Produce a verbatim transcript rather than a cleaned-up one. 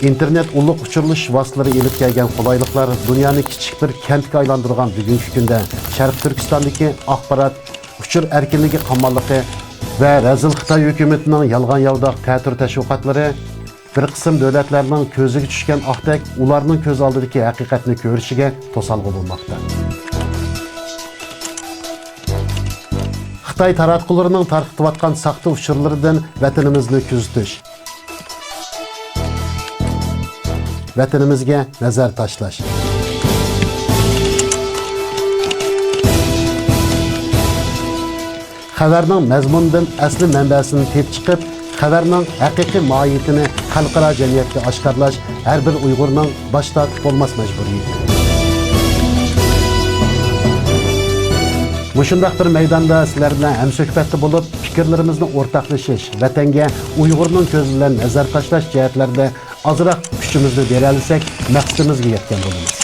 ئىنتېرنېت ئۇلۇغ ئۇچۇرلىشىش ۋاسىتىلىرى ئېلىپ كەلگەن قولايلىقلار دۇنيانى كىچىك بىر كەنتكە ئايلاندۇرغان بۈگۈنكى كۈندە شەرقىي تۈركىستاندىكى ئاخبارات، ئۇچۇر ئەركىنلىكى قاماللىقى ۋە رەزىل خىتاي ھۆكۈمىتىنىڭ يالغان-ياۋىداق تەتۈر تەشۋىقاتلىرى بىر قىسىم دۆلەتلەرنىڭ كۆزىگە چۈشكەن ئاقتەك ئۇلارنىڭ كۆز ئالدىدىكى ھەقىقەتنى كۆرۈشىگە توسالغۇ بولماقتا. خىتاي تاراتقۇلىرىنىڭ تارقىتىۋاتقان ساختا ئۇچۇرلىرىدىن ۋەتىنىمىزنى كۆزىتىش، ۋەتىنىمىزگە نەزەر تاشلاش. خەۋەرنىڭ مەزمۇنىدىن ئەسلى مەنبەسىنى تېپىپ چىقىپ، خەۋەرنىڭ ھەقىقىي ماھىيىتىنى خەلقئارا جەمئىيەتكە ئاشكارىلاش ھەر بىر ئۇيغۇرنىڭ باش تارتىپ بولماس مەجبۇرىيىتى. مۇشۇنداق بىر مەيداندا سىلەر بىلەن ھەمسۆھبەتتە بولۇپ، پىكىرلىرىمىزنى ئورتاقلىشىش، ۋەتەنگە ئۇيغۇرنىڭ كۆزى بىلەن نەزەر تاشلاش جەھەتلەردە ئازراق كۈچىمىزنى بېرەلىسەك، مەقسىتىمىزگە يەتكەن بولىمىز.